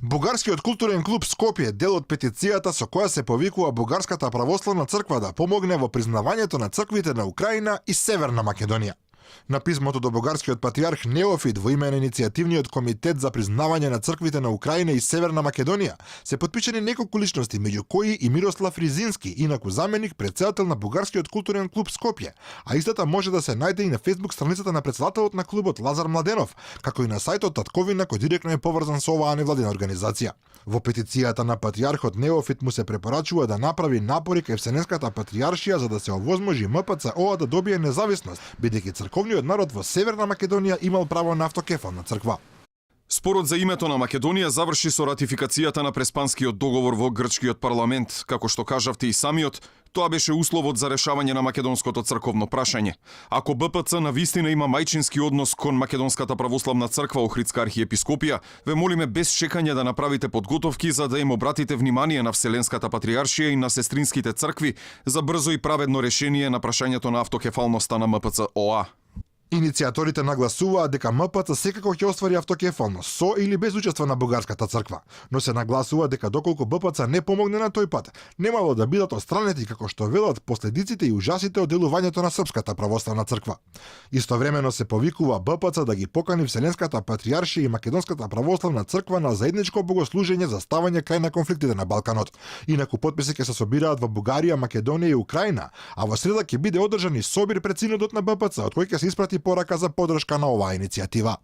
Бугарскиот културен клуб Скопје дел од петицијата со која се повикува Бугарската православна црква да помогне во признавањето на црквите на Украина и Северна Македонија. На писмото до бугарскиот патриарх Неофит во име на иницијативниот комитет за признавање на црквите на Украина и Северна Македонија се потпишани неколку личности, меѓу кои и Мирослав Ризински, инаку заменик претседател на Бугарскиот културен клуб Скопје, а истата може да се најде и на фејсбук страницата на претседателот на клубот Лазар Младенов, како и на сајтот Татковина кој директно е поврзан со оваа невладина организација. Во петицијата на патриархот Неофит му се препорачува да направи напори кај Вселенската патријаршија за да се овозможи МПЦ-ОА да добие независност, бидејќи црковниот народ во Северна Македонија имал право на автокефална црква. Спорот за името на Македонија заврши со ратификацијата на Преспанскиот договор во грчкиот парламент. Како што кажавте и самиот, тоа беше условот за решавање на македонското црковно прашање. Ако БПЦ навистина има мајчински однос кон Македонската православна црква Охридска архиепископија, ве молиме без чекање да направите подготовки за да им обратите внимание на Вселенската патријаршија и на сестринските цркви за брзо и праведно решение на прашањето на автокефалноста на МПЦ-ОА. Иницијаторите нагласуваат дека МПЦ секако ќе оствари автокефалност со или без учество на Бугарската црква, но се нагласува дека доколку БПЦ не помогне на тој пат, немало да бидат отстранети како што велат последиците и ужасите од делувањето на Српската православна црква. Истовремено се повикува БПЦ да ги покани Вселенската патријаршија и Македонската православна црква на заедничко богослужење за ставање крај на конфликтите на Балканот. Инаку потписи ќе се собираат во Бугарија, Македонија и Украина, а во среда ќе биде одржан и собир пред синодот на БПЦ, од кој ќе се испрати порака за поддршка на оваа иницијатива.